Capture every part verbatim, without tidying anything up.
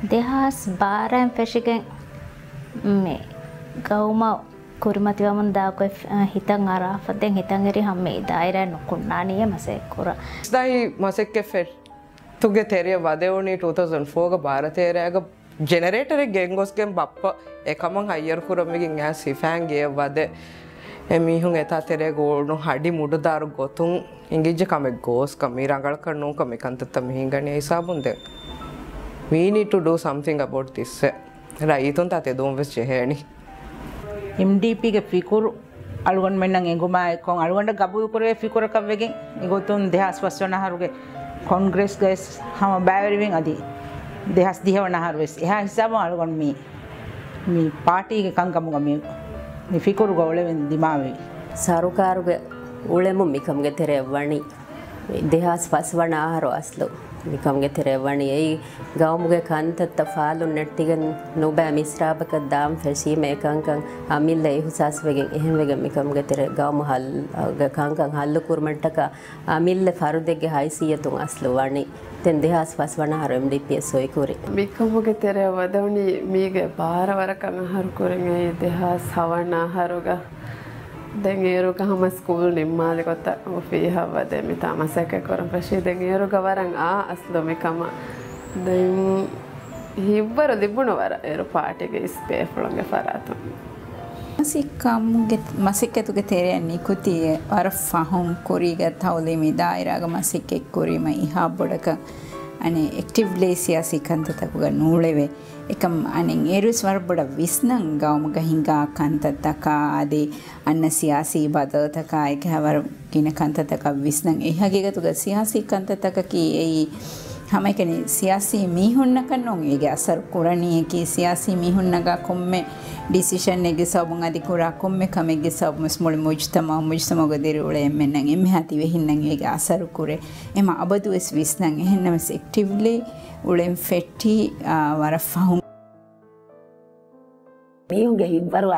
ދެހާސް ބާރައިން ފެށިގެން މި ގައުމަށް ކުރިމަތިވަމުން ދާ ގޮތް ހިތަށް އަރާފަ. ދެން ހިތަށް އެރި ހަމަ މި ދާއިރާ ނުކުންނާނީ އެ މަސައްކަތް ކުރަން. ދާއި މަސައްކަތް ފެށި ތުގެ ތެރެއަށް ވަދެވުނީ ޓޫ ތައުސަންޑް ފޯގަ ބާރަ ތޭރައިގަ ޖެނެރޭޓަރެއް ގެންގޮސްގެން ބައްޕަ އެކަމަށް ހައްޔަރު ކުރަންވެގެން އެހާ ސިފައިން ގެއަށް ވަދެ އެ މީހުން އެތާ ތެރޭގަ އުޅުނު ހަޑި މުޑުދާރު ގޮތުން އިނގިއްޖެ ކަމެއް ގޯސްކަން މީ ރަނގަޅަކަށް ނޫންކަން މި ކަންތައްތައް މި ހިނގަނީ އެ ހިސާބުން ދެން we need to do something about this. ރައްޔިތުންތާ ތެދުވުން ވެސް ޖެހޭނީ. އެމްޑީޕީގެ ފިކުރު އަޅުގަނޑުމެންނަށް އެނގުމާ އެއްކޮށް އަޅުގަނޑަށް ގަބޫލުކުރެވޭ ފިކުރަކަށް ވެގެން އެގޮތުން ދެހާސް ފަސް ވަނަ އަހަރުގެ ކޮންގްރެސްގައި ވެސް ހަމަ ބައިވެރިވެން އަދި ދެހާސް ދިހަ ވަނަ އަހަރު ވެސް އެހާ ހިސާބުން އަޅުގަނޑު މި، މި ޕާޓީގެ ކަންކަމުގަ މި، މި ފިކުރުގަ އުޅެވެން ދިމާވި. ސަރުކާރުގެ އުޅެމުން މިކަމުގެ ތެރެއަށް ވަނީ. ދެހާސް ފަސް ވަނަ އަހަރު އަސްލު މިކަމުގެ ތެރެއަށް ވަނީ. އެއީ ގައުމުގެ ކަންތައްތައް ފާލުން ނެއްޓިގެން ނުބައި މިސްރާބަކަށް ދާން ފެށީމަ އެކަންކަން އަމިއްލަ އިހުސާސްވެގެން އެހެންވެގެން މިކަމުގެ ތެރެ ގައުމު ހައްލު، ގެ ކަންކަން ހައްލު ކުރުމަށްޓަކާ އަމިއްލަ ފަރުދެއްގެ ހައިސިއްޔަތުން އަސްލު ވަނީ. ދެން ދެހާސް ފަސް ވަނަ އަހަރު އެމްޑީޕީއަށް ސޮއިކުރި. މިކަމުގެ ތެރެއަށް ވަދެވުނީ މީގެ ބާރަ ވަރަކަށް އަހަރު ކުރިން އެއީ ދެހާސް ހަ ވަނަ އަހަރުގަ. ދެން އޭރުގަ ހަމަ ސްކޫލް ނިންމާލި ގޮތަށް އޮފީހަށް ވަދެ މިތާ މަސައްކަތް ކުރަން ފެށީ. ދެން އޭރުގަ ވަރަށް އާ އަސްލު މިކަމަށް. ދެން ހިތްވަރު ލިބުނު ވަރަށް އޭރު ޕާޓީގެ އިސް ބޭފުޅުންގެ ފަރާތުން. މަސައްކަތުގެ ތެރެއަށް ނިކުތީ ވަރަށް ފަހުން ކުރީގަ ތައުލީމީ ދާއިރާގަ މަސައްކަތް ކުރީމަ އިހާ ބޮޑަކަށް އަނެއް އެކްޓިވްލީ ސިޔާސީ ކަންތައްތަކުގަ ނޫޅެވޭ. އެކަމް އަނެއް އޭރުވެސް ވަރަށް ބޮޑަށް ވިސްނަން ގައުމުގަ ހިނގާ ކަންތައްތަކާ އަދި އަންނަ ސިޔާސީ ބަދަލުތަކާ އެކަހަ ވަރަށް ގިނަ ކަންތައްތަކަށް ވިސްނަން. އެ ހަގީގަތުގަ ސިޔާސީ ކަންތައްތަކަކީ އެއީ ހަމައެކަނި ސިޔާސީ މީހުންނަކަށް ނޫން އޭގެ އަސަރު ކުރަނީއަކީ. ސިޔާސީ މީހުން ނަގާ ކޮންމެ ޑިސިޝަނެއްގެ ސަބަބުން އަދި ކުރާ ކޮންމެ ކަމެއްގެ ސަބަބުން ވެސް މުޅި މުޖުތަމަޢު، މުޖުތަމަޢުގެ ދިރިއުޅޭ އެންމެންނަށް އެންމެހާ ތިބެހިންނަށް އޭގެ އަސަރު ކުރޭ. އެމަ އަބަދުވެސް ވިސްނަން. އެހެންނަމަވެސް އެކްޓިވްލީ އުޅެން ފެއްޓީ، އާ، ވަރަށް ފަހުން. މީހުންގެ ހިތްވަރު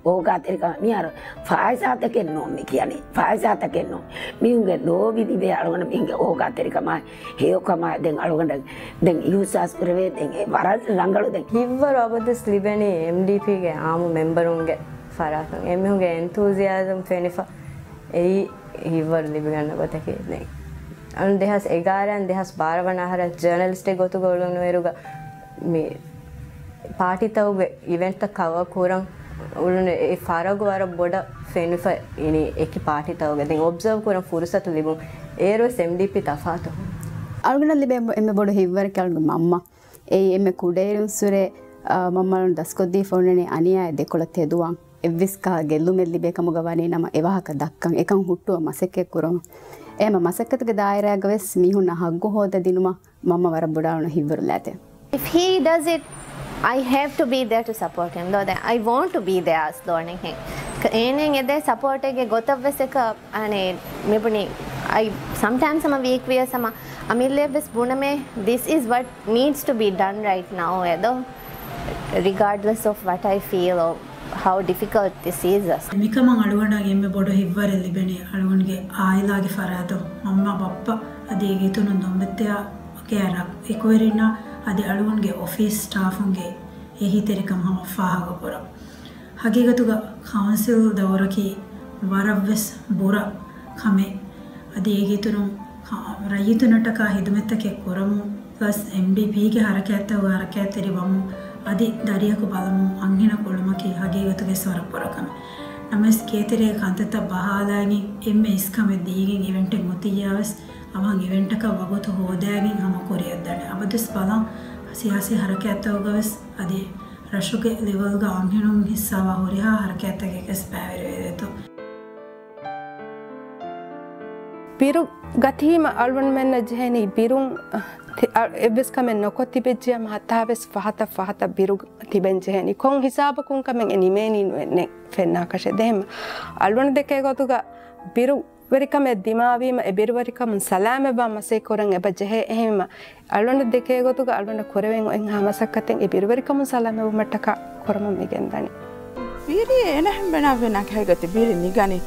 އޯގާތެރިކަމާ މިހާރު ފާއިސާތަކެއް ނޫން މި ކިޔަނީ. ފާއިސާތަކެއް ނޫން. މީހުންގެ ލޯބި ލިބޭ އަޅުގަނޑަށް މީހުންގެ އޯގާތެރިކަމާ ހެޔޮކަމާ ދެން އަޅުގަނޑަށް ދެން އިހުސާސް ކުރެވޭ. ދެން އެ ވަރަށް ރަނގަޅު ދެން. ހިތްވަރު އަބަދުވެސް ލިބެނީ އެމްޑީޕީގެ އާއްމު މެމްބަރުންގެ ފަރާތުން. އެމީހުންގެ އެންތޫޒިއާޒަމް ފެނިފަ އެއީ ހިތްވަރު ލިބިގަންނަ ގޮތަކީ. ދެން އަން ދެހާސް އެގާރަ އަން ދެހާސް ބާރަ ވަނަ އަހަރަށް ޖާނަލިސްޓެއް ގޮތުގަ އުޅުނުއިރުގަ މި ޕާޓީތަކުގެ އިވެންޓްތައް ކަވަރ ކުރަން އުޅުނު އެ ފަރަގު ވަރަށް ބޮޑަށް ފެނިފަ އިނީ އެކި ޕާޓީތަކުގެ. ދެން އޮބްޒަވް ކުރަން ފުރުސަތު ލިބުން. އޭރުވެސް އެމްޑީޕީ ތަފާތު. އަޅުގަނޑަށް ލިބޭ އެންމެ ބޮޑު ހިތްވަރަކީ އަޅުގަނޑު މަންމަ. އެއީ އެންމެ ކުޑައިރުންސުރެ، އާ، މަންމަ އަޅުން ދަސްކޮށްދީފަ އުޅެނީ އަނިޔާއެއް ދެކޮޅަށް ތެދުވާން. އެއްވެސް ކަހަލަ ގެއްލުމެއް ލިބޭ ކަމުގަ ވަނީ ނަމަ އެވާހަކަ ދައްކަން އެކަން ހުއްޓުވަން މަސައްކަތް ކުރަމުން. އެހެންމަ މަސައްކަތުގެ ދާއިރާގަވެސް މީހުންނަށް ހައްގު ހޯދަ ދިނުމަށް މަންމަ ވަރަށް ބޮޑަށް އަޅުން ހިތްވަރު ލާތެ. If he does it, I have to be there to support him. ދޯ ދެން I want to be there އަސްލު އަނެއް ހެން. އޭނައަށް އެދޭ ސަޕޯޓެއްގެ ގޮތަށްވެސް އެކަ އަނެއް މިބުނި. I sometimes ހަމަ ވީކް ވިޔަސް ހަމަ އަމިއްލައަށްވެސް ބުނަމޭ، this is what needs to be done right now އެދޯ. Regardless of what I feel or how difficult this is. މިކަމަށް އަޅުގަނޑަށް އެންމެ ބޮޑު ހިތްވަރެއް ލިބެނީ އަޅުގަނޑުގެ އާއިލާގެ ފަރާތުން މަންމަ، ބައްޕަ އަދި އެގޭތުނުން ދޮންބެއްތަޔާ ގެ ރަ-، އެކުވެރިންނާ އަދި އަޅުގަނޑުގެ އޮފީސް ސްޓާފުންގެ އެހީތެރިކަން ހަމަ ފާހަގަކުރަން. ހަގީގަތުގަ ކައުންސިލް ދައުރަކީ ވަރަށްވެސް ބުރަ ކަމެއް. އަދި އޭގެއިތުރުން ކަ-، ރައްޔިތުންނަށްޓަކާ ހިދުމަތްތަކެއް ކުރަމުން ވެސް އެމްޑީޕީގެ ހަރަކާތްތަކުގެ ހަރަކާތްތެރިވަމުން އަދި ދަރިއަކު ބަލަމުން އަންހެނަކު އުޅުމަކީ ހަގީގަތުގަވެސް ވަރަށް ބުރަ ކަމެއް. ނަމަވެސް ގޭތެރޭގެ ކަންތައްތައް ބަހާލައިގެން އެންމެ އިސްކަމެއް ދީގެން އިވެންޓެއް އޮތިއްޔާ ވެސް އަވަހަށް އިވެންޓަކަށް ވަގުތު ހޯދައިގެން ހަމަ ކުރިއަށްދާނެ. އަބަދުވެސް ބަލަން، ސިޔާސީ ހަރަކާތްތަކުގަވެސް އަދި ރަށުގެ ލެވެލްގަ އަންހެނުން ހިއްސާވާ ހުރިހާ ހަރަކާތްތަކެއްވެސް ބައިވެރިވެދޭތޯ. ބިރު ގަތީމަ އަޅުގަނޑުމެންނަށް ޖެހޭނީ ބިރުން، އަ، ތި-، އަ، އެއްވެސް ކަމެއް ނުކޮށް ތިބެއްޖެޔާމަ ހަތާވެސް ފަހަތަށް ފަހަތަށް ބިރު ތިބެން ޖެހޭނީ. ކޮން ހިސާބަކުން ކަމެއް އެ ނިމޭނީ ނުވެންނެ ފެންނާކަށެއް. ދެހެމަ އަޅުގަނޑު ދެކޭ ގޮތުގަ ބިރު ވެރިކަމެއް ދިމާވީމަ، އެ ބިރުވެރިކަމުން ސަލާމަތްވާން މަސައްކަތް ކުރަން އެބަ ޖެހޭ. އެހެންވީމަ، އަޅުގަނޑަށް ދެކޭ ގޮތުގަ އަޅުގަނޑަށް ކުރެވެން އޮތް ހަމަ މަސައްކަތެއް އެ ބިރުވެރިކަމުން ސަލާމަތްވުމަށްޓަކާ ކުރަމުން މިގެންދަނީ. ބިރީ އޭނަހެން ބެނާވެ ނަގައިގަތި ބިރި ނިގަނީ.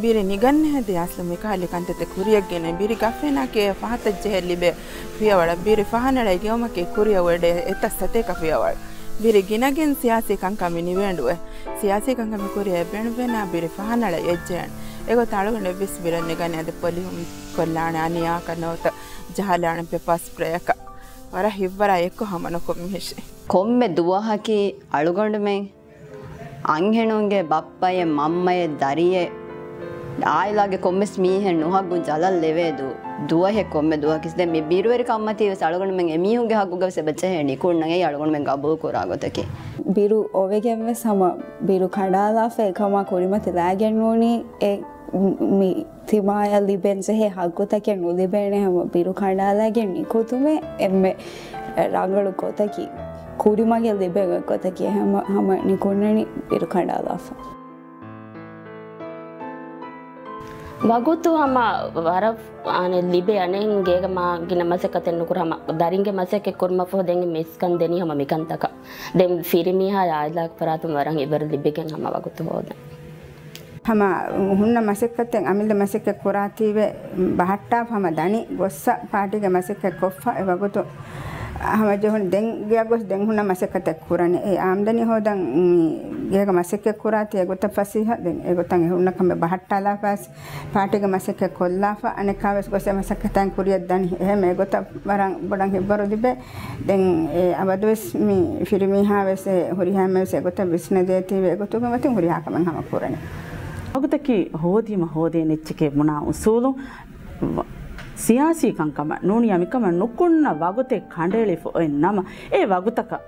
ބިރި ނިގަންނެހޭ ދެ އަސްލު މިކަހަލި ކަންތައްތައް ކުރިޔަށްގެނައި ބިރި ގަފެނާކޭ ފަހަތަށް ޖެހޭ ލިބޭ ފިޔަވަޅަށް ބިރި ފަހަނަޅައި ގެއުމަކީ ކުރިއަށް ވެޑޭ އެތައް ސަތޭކަ ފިޔަވަޅު. ބިރި ގިނަގެން ސިޔާސީ ކަންކަމެއް ނިވޭނޑުވޭ. ސިޔާސީ ކަންކަމެއް ކުރިއަށް އެބޭނުންވޭނާ ބިރި ފަހަނަޅައި އެއްޖެހޭނެ. އެގޮތަށް އަޅުގަނޑު އެއްވެސް ބިރެއް ނިގަން އަދި ޕޮލިހުން ކޮށްލާނެ އަނިޔާކަށް ނުވަތަ ޖަހާލާނެ ޕެޕާ ސްޕްރޭއަކަށް. ވަރަށް ހިތްވަރާ އެއްކޮށް ހަމަ ނުކުން މިހިށި. ކޮންމެ ދުވަހަކީ އަޅުގަނޑުމެން އަންހެނުންގެ ބައްޕައެއް، މަންމައެއް، ދަރިއެއް އާއިލާގެ ކޮންމެސް މީހެއް ނުހައްގުން ޖަލަށް ލެވޭ ދު-، ދުވަހެއް ކޮންމެ ދުވަހަކީ. ދެން މި ބިރުވެރިކަމަތީ ވެސް އަޅުގަނޑުމެން އެމީހުންގެ ހައްގުގަ ވެސް އެބަ ޖެހޭ ނިކުންނަން. އެއީ އަޅުގަނޑުމެން ގަބޫލު ކުރާ ގޮތަކީ. ބިރު އޮވެގެން ވެސް ހަމަ ބިރު ކަނޑާލާފަ އެކަމާ ކުރިމަތިލާގެން ނޫނީ އެ މި ތިމާޔަށް ލިބެން ޖެހޭ ހައްގުތަކެއް ނުލިބޭނެ ހަމަ ބިރު ކަނޑާލައިގެން ނިކުތުމެއް އެންމެ ރަނގަޅު ގޮތަކީ، ކުރިމަގެއް ލިބޭ ގޮތަކީ ހަމަ، ހަމަ ނިކުންނަނީ ބިރު ކަނޑާލާފަ. ވަގުތު ހަމަ ވަރަށް އަނެއް ލިބޭ އަނެއް ގޭގަ މާ ގިނަ މަސައްކަތެއް ނުކުރ ހަމަ ދަރިންގެ މަސައްކަތް ކުރުމަށްފަހު ދެން މިސްކަން ދެނީ ހަމަ މިކަންތަކަށް. ދެން ފިރިމީހާ އާއިލާގެ ފަރާތުން ވަރަށް އެބަރު ލިބިގެން ހަމަ ވަގުތު ހޯދަން. ހަމަ ހުންނަ މަސައްކަތެއް، އަމިއްލަ މަސައްކަތް ކުރާތީވެ ބަހައްޓާފަ ހަމަ ދަނީ ގޮއްސަ ޕާޓީގެ މަސައްކަތް ކޮށްފަ އެ ވަގުތު ހަމަ ޖެހުނު ދެން ގެއަށް ގޮސް ދެން ހުންނަ މަސައްކަތެއް ކުރަނީ. އެ އާމްދަނީ ހޯދަން މި ގޭގަ މަސައްކަތް ކުރާތީ އެގޮތަށް ފަސޭހަ ދެން އެގޮތަށް އެ ހުންނަ ކަމެއް ބަހައްޓާލާފަސް ޕާޓީގެ މަސައްކަތް ކޮށްލާފަ އަނެއްކާވެސް ގޮސް އެ މަސައްކަތާއިން ކުރިއަށް ދަނީ. އެހެން އެގޮތަށް ވަރަށް ބޮޑަށް ހިތްވަރު ލިބޭ. ދެން އެ އަބަދުވެސް މި ފިރިމީހާވެސް އެ ހުރިހާމެވެސް އެގޮތަށް ވިސްނަދޭތީވެ އެގޮތުގެ މަތިން ހުރިހާ ކަމެއް ހަމަ ކުރަނީ. ވަގުތަކީ ހޯދީމަ ހޯދޭ ނެއްޗެކޭ ބުނާ އުސޫލު ސިޔާސީ ކަންކަމަށް ނޫނީ މިކަމަށް ނުކުންނަ ވަގުތެއް ކަނޑައެޅިފަ އޮތް ނަމަ، އެ ވަގުތަކަށް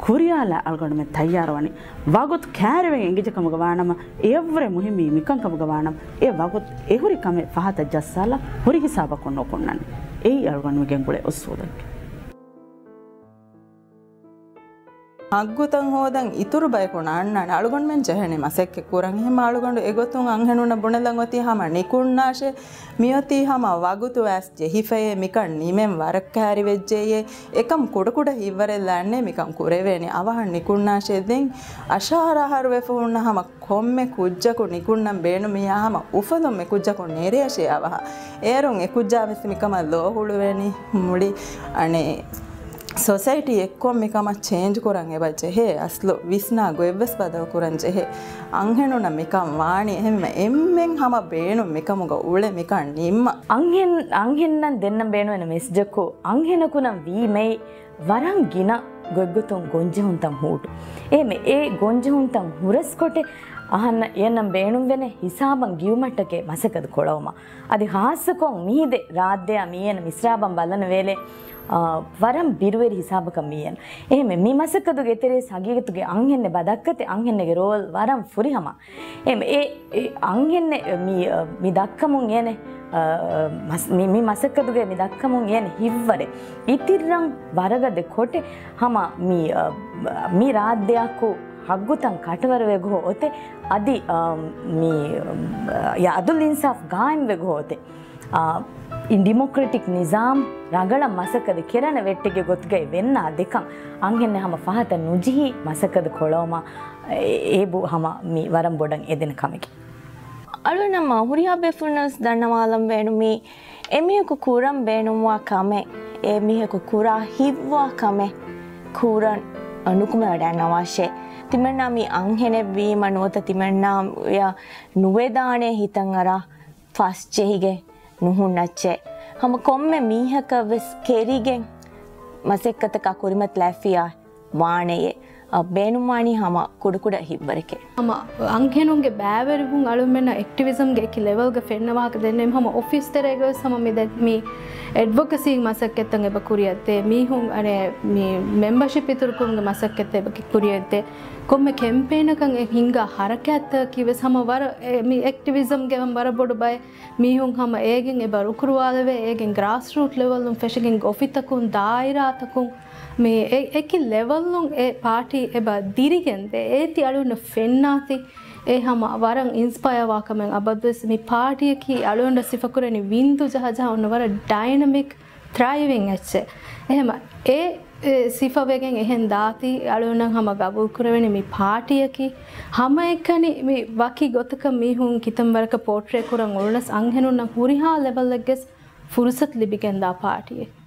ކުރިޔާލާ އަޅުގަނޑުމެން ތައްޔާރުވަނީ. ވަގުތު ކައިރިވެގެން އެނގިއްޖެ ކަމުގަ ވާނަމަ، އެއަށްވުރެ މުހިއްމީ މިކަންކަމުގަ ވާނަމަ، އެ ވަގުތު އެހުރި ކަމެއް ފަހަތަށް ޖައްސާލާ ހުރި ހިސާބަކުން ނުކުންނަން. އެއީ އަޅުގަނޑުމެން ގެންގުޅޭ އުސޫލެއް. ހައްގުތައް ހޯދަން އިތުރު ބަޔަކު ނާންނާނެ އަޅުގަނޑުމެން ޖެހޭނެ މަސައްކަތް ކުރަން. އެހެންމަ އަޅުގަނޑު އެގޮތުން އަންހެނުންނަށް ބުނެލަން އޮތީ ހަމަ ނިކުންނާށޭ. މިއޮތީ ހަމަ ވަގުތު އައިސް ޖެހިފައޭ މިކަން ނިމެން ވަރަށް ކައިރިވެއްޖެއޭ. އެކަމް ކުޑަކުޑަ ހިތްވަރެއް ލާންނޭ މިކަން ކުރެވޭނެ. އަވަހަށް ނިކުންނާށޭ. ދެން އަށާރަ އަހަރު ވެފަ ހުންނަ ހަމަ ކޮންމެ ކުއްޖަކު ނިކުންނަން ބޭނުމިއްޔާ ހަމަ އުފަލުން މި ކުއްޖަކު ނެރެޔަށޭ އަވަހަށް. އޭރުން އެ ކުއްޖާ ވެސް މިކަމަށް ލޯ ހުޅުވޭނީ. މުޅި އަނެއް ސޮސައިޓީ އެއްކޮށް މިކަމަށް ޗޭންޖް ކުރަން އެބަ ޖެހޭ. އަސްލު ވިސްނާ ގޮތްވެސް ބަދަލު ކުރަން ޖެހޭ. އަންހެނުންނަށް މިކަން ވާނީ. އެހެންވީމަ އެންމެން ހަމަ ބޭނުން މިކަމުގަ އުޅެ މިކަން ނިންމަ. އަންހެން، އަންހެންނަށް ދެންނަން ބޭނުންވެން މެސެޖަކު އަންހެނަކުނަށް ވީމެއި ވަރަށް ގިނަ ގޮތްގޮތުން ގޮންޖެހުންތައް ހޫޓު. އެހެންވެ، އެ ގޮންޖެހުންތައް ހުރަސްކޮޓެ އަހަންނަށް އެންނަން ބޭނުންވެނެ ހިސާބަށް ގިއުމަށްޓަކައި މަސައްކަތު ކޮޅަވުމަށް. އަދި ހާއްސަކޮށް މިހިދެ ރާއްދެއާ މިއޭނަ މިސްރާބަށް ބަލަން ވޭލެ، އާ، ވަރަށް ބިރުވެރި ހިސާބަކަށް މިއޭނަ. އެހެންވެ، މި މަސައްކަތުގެ އެތެރޭސް ހަގީގަތުގެ އަންހެންނެއް ބަ ދައްކަތެ އަންހެންނެގެ ރޯލް ވަރަށް ފުރިހަމަ. އެ، އެ، އެ އަންހެންނެއް މި، މި ދައްކަމުން އޭނެ، އަ، މަސް-، މި، މި މަސައްކަތުގެ މި ދައްކަމުން އޭނެ ހިތްވަރެއް. އިތިއްރަން ވަރަގަދެ ކޮޓެ ހަމަ މި، އަ، މި ރާއްދެއަކު ހައްގުތައް ކަޓަވަރުވެ ގޮ އޮތެ އަދި، އަ، މި، އަ، އަދުލް އިންސާފް ގާއިމްވެ ގޮ އޮތެ. އާ، އިން ޑިމޮކްރެޓިކް ނިޒާމް ރަނގަޅަށް މަސައްކަތް ކެރަނަ ވެއްޓެއްގެ ގޮތުގައި ވެންނާ ދެކަން އަންހެންނެއް ހަމަ ފަހަތަށް ނުޖެހި މަސައްކަތު ކޮޅަވުމަށް އޭ ބު ހަމަ މި ވަރަށް ބޮޑަށް އެދެން ކަމެކެ. އަޅުނަމަ ހުރިހާ ބޭފުޅުންނަސް ދަންނަވާލަން ބޭނުމީ އެމީހަކު ކުރަން ބޭނުންވާ ކަމެއް، އެމީހަކު ކުރާ ހިތްވާ ކަމެއް ކުރަން ނުކުމެވަޑަންނަވާށޭ. ތިމަންނާ މީ އަންހެނެއްވީމަ ނުވަތަ ތިމަންނާއަށް ނުވެދާނޭ ހިތަށް އަރާ ފަސް ޖެހިގެން ނުހުންނައްޗޭ. ހަމަ ކޮންމެ މީހަކަށް ވެސް ކެރިގެން މަސައްކަތަކާ ކުރިމަތިލައިފިޔާ ވާނެޔޭ. އަ، ބޭނުންވާނީ ހަމަ ކުޑަކުޑަ ހިތްވަރެކޭ. ހަމަ އަންހެނުންގެ ބައިވެރިވުން އަޅުމެންނަށް އެކްޓިވިޒަމްގެ އެކި ލެވެލްގެ ފެންނަ ވާހަކަ ދެންނެވި ހަމަ އޮފީސް ތެރޭގަ ވެސް ހަމަ މި ދެ-، މި އެޑްވޮކަސީ މަސައްކަތްތައް އެބަ ކުރިއަށްދޭ. މީހުން އަނެއް މި މެމްބަޝިޕް އިތުރުކުރުމުގެ މަސައްކަތްތައް އެބަ ކުރިއަށްދޭ. ކޮންމެ ކެމްޕޭނަކަށް އެ ހިންގާ ހަރަކާތްތަކަކީ ވެސް ހަމަ ވަރަށް އެ މި އެކްޓިވިޒަމްގެ ހަމަ ވަރަށް ބޮޑު ބައެއް މީހުން ހަމަ އޭގެން އެބަ ރުކުރުވާލެވޭ، އޭގެން ގްރާސްރޫޓް ލެވެލުން ފެށިގެން އޮފީސްތަކުން، ދާއިރާތަކުން މި އެ-، އެކި ލެވެލުން އެ ޕާޓީ އެބަ ދިރިގެންދޭ. އޭތި އަޅުގަނޑަށް ފެންނާތި އެ ހަމަ ވަރަށް އިންސްޕަޔާ ވާ ކަމެއް. އަބަދުވެސް މި ޕާޓީއަކީ އަޅުގަނޑަށް ސިފަކުރަނީ ވިންދު ޖަހާ ޖަހާ އޮންނަ ވަރަށް ޑައިނަމިކް ތްރައިވިން އެއްޗެއް. އެހެމަ އެ ސިފަވެގެން އެހެން ދާތީ އަޅުގަނޑަށް ހަމަ ގަބޫލުކުރެވެނީ މި ޕާޓީއަކީ. ހަމައެކަނި މި ވަކި ގޮތަކަށް މީހުން ކިތަންމެ ވަރަކަށް ޕޯޓްރޭ ކުރަން އުޅުނަސް އަންހެނުންނަށް ހުރިހާ ލެވެލްއެއްގެ ފުރުސަތު ލިބިގެންދާ ޕާޓީއެއް.